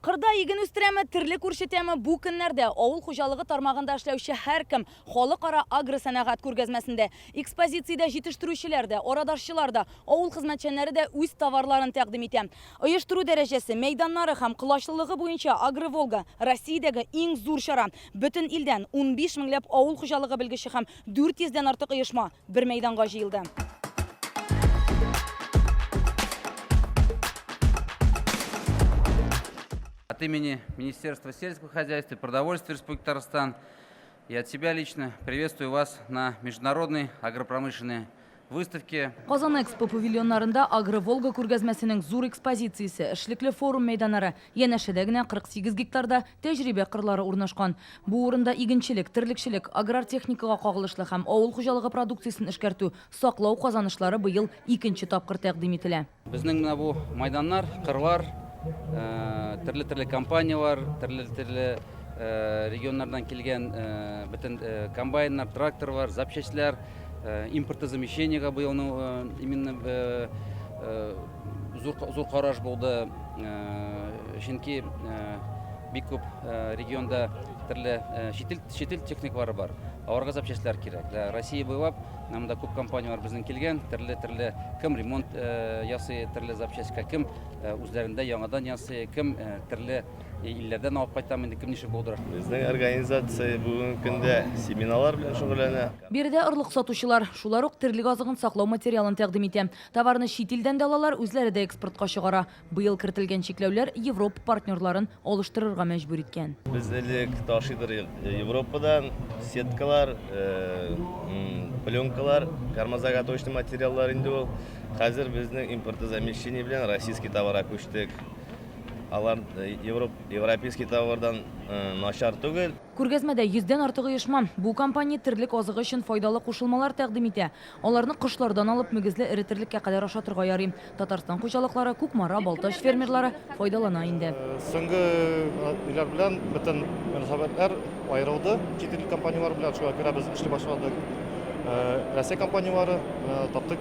Кырда иген үстерәме, терлек үрчетәме, бу көннәрдә авыл хуҗалыгы тармагында эшләүче һәркем Халыкара агросәнәгать күргәзмәсендә. Экспозициядә җитештерүчеләр дә, арадашчылар да, авыл хезмәтчәннәре дә үз товарларын тәкъдим итә. Оештыру дәрәҗәсе, мәйданнары һәм колачлылыгы буенча Агроволга, Россиядәге иң зур чара. Бөтен илдән 15 меңләп авыл хуҗалыгы белгече һәм 400 дән артык оешма бер мәйданга җыелды. От имени Министерства сельского хозяйства и продовольствия Республики Татарстан и от себя лично приветствую вас на международной агропромышленной выставке. Казан Экспо павильоннарында Агроволга күргәзмәсенең зур экспозициясе, эшлекле форум мәйданнары, Янәшәдә генә 48 гектарда тәҗрибә кырлары урнашкан. Бу урында игенчелек, терлекчелек, аграр техникага кагылышлы һәм авыл хуҗалыгы продукциясен эшкәртү, саклау казанышлары быел икенче тапкыр тәкъдим ителә. Безнең менә бу майданнар, кырлар, төрле-төрле компанияләр, төрле-төрле регионнардан килгән бөтен комбайннар, тракторлар, запчастьләр, импортозамещениегә быелны именно зур, зур караш булды, чөнки бик күп регионда төрле чит ил, чит ил техникалары бар. Аларга запчастьлар кирәк. Россия буйлап монда күп компанияләр безнең килгән, төрле-төрле кем ремонт ясый, төрле запчастька, кем үзләрендә яңадан ясый, кем төрле илләрдән алып кайтам инде, кем ничек булдыра. Безнең организация бүгенге көндә семиналар белән шөгыльләнә. Биредә орлык сатучылар, шулар ук терлек азыгын саклау материалын тәкъдим итә. Товарны чит илдән дә алалар, үзләре дә экспортка чыгара. Быел кертелгән чикләүләр Европа партнерларын алыштырырга мәҗбүр иткән. Без элек ташыйдыр Европадан сеткалар, пленкалар, кормозаготовочный материаллар инде ул. Хәзер безнең импортозамещение белән российский товарга күчтек. Алар европейский товардан начар түгел. Күргәзмәдә йөздән артык оешма. Бу компания терлек азыгы өчен файдалы кушылмалар тәкъдим итә. Аларны кошлардан алып мөгезле эре терлеккә кадәр ашатырга ярый. Татарстан хуҗалыклары, Кукмара, Балтач фермерлары файдалана инде. Соңгы еллар белән бөтен мөнәсәбәтләр аерылды чит ил компанияләре белән, шуңа күрә без эшли башладык. Россия компанияләре таптык.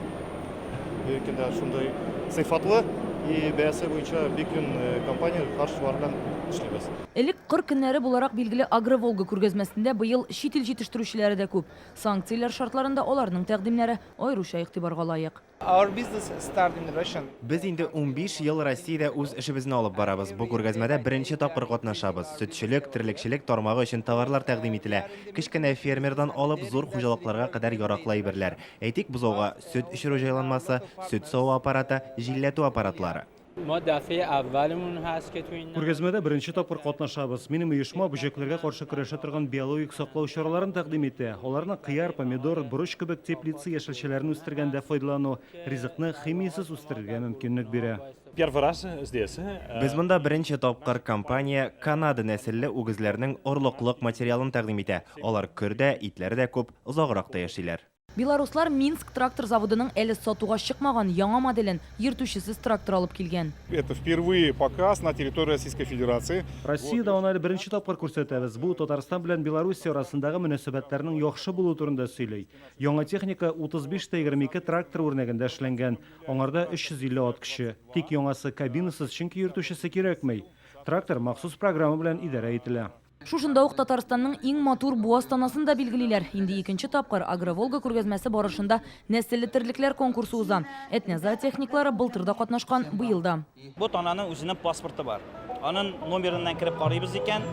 Бүгенге көндә шундый сыйфатлы и бәясе буенча бик юнь компания, шулар белән эшлибез. Элек кыр көннәре буларак билгеле Агроволга күргәзмәсендә быел чит ил җитештерүчеләре дә күп. Санкцияләр шартларында аларның тәкъдимнәре аеруча игътибарга лаек. Our business start in Russian. Без инде 15 ел Россиядә үз эшебезне алып барабыз. Бу күргәзмәдә беренче тапкыр катнашабыз. Сөтчелек, терлекчелек тармагы өчен товарлар тәкъдим ителә. Кечкенә фермердан алып зур хуҗалыкларга кадәр яраклы әйберләр. Әйтик, бозауга сөт эчерү җайланмасы, сөт саву аппараты, җилләтү аппаратлары. Күргәзмәдә беренче тапкыр катнашабыз. Минем оешма бөҗәкләргә каршы көрәшә торган биологик саклау чараларын тәкъдим итә. Аларны кыяр, помидор, борыч кебек теплица яшелчәләрен үстергәндә файдалану ризыкны химиясез үстерергә мөмкинлек бирә. Первый раз здесь. Без монда беренче тапкыр. Компания Канада нәселле үгезләрнең орлыклык материалын тәкъдим итә. Алар көр дә, итләре дә күп, озаграк та яшиләр. Белоруслар Минск трактор заводының әле сатуга чыкмаган яңа моделен, йөртүчесез трактор алып килгән. Это впервые показ на территории Российской Федерации. Россиядә аны әле беренче тапкыр күрсәтәбез. Бу Татарстан белән Белоруссия арасындагы мөнәсәбәтләрнең яхшы булуы турында сөйли. Яңа техника 35 тә 22 трактор үрнәгендә эшләнгән. Аңарда 350 ат көче. Тик яңасы кабинасыз, чөнки йөртүчесе кирәкми. Трактор махсус программа белән идарә ителә. Шушында ук Татарстанның иң матур буаз танасын да билгелиләр. Инде икенче тапкыр Агроволга күргәзмәсе барышында нәселле терлекләр конкурсы уза. Әтнә зоотехниклары былтыр да катнашкан, быел да. Бу тананың үзенең паспорты бар. Аның номерыннан кереп карыйбыз икән,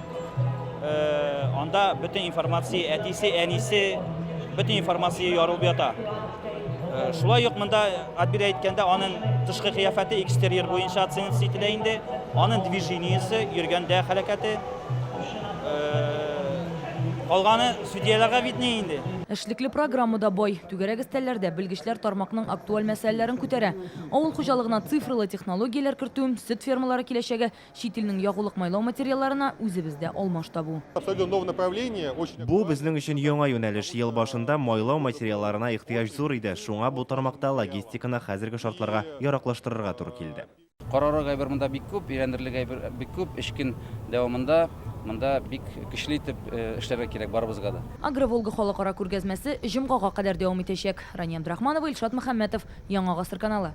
анда бөтен информация, әтисе, әнисе, бөтен информация ярылып ята. Шулай ук монда отбир әйткәндә аның тышкы кыяфәте экстерьер буенча оцениваться ителә инде. Аның движениесе, йөргәндә хәрәкәте. Калганы судьяларга виднее инде. Эшлекле программа да бай. Түгәрәк өстәлләрдә белгечләр тармакның актуаль мәсьәләләрен күтәрә. Авыл хуҗалыгына цифрлы технологияләр кертү, сөт фермалары киләчәге, чит илнең ягулык-майлау материалларына үзебездә алмаш табу. Абсолютно новое направление, очень Бу безнең өчен яңа юнәлеш. Ел башында майлау материалларына ихтыяҗ зур иде, шуңа бу тармакта логистиканы хәзерге шартларга яраклаштырырга туры килде. Карарлык әйбер монда бик күп, өйрәнерлек әйбер бик күп. Өч көн дәвамында монда бик көчле итеп эшләргә кирәк барыбызга да. Агроволга халыкара күргәзмәсе җомгага кадәр дәвам итәчәк. Рания Абдрахманова, Илшат Мөхәммәтов, Яңа гасыр каналы.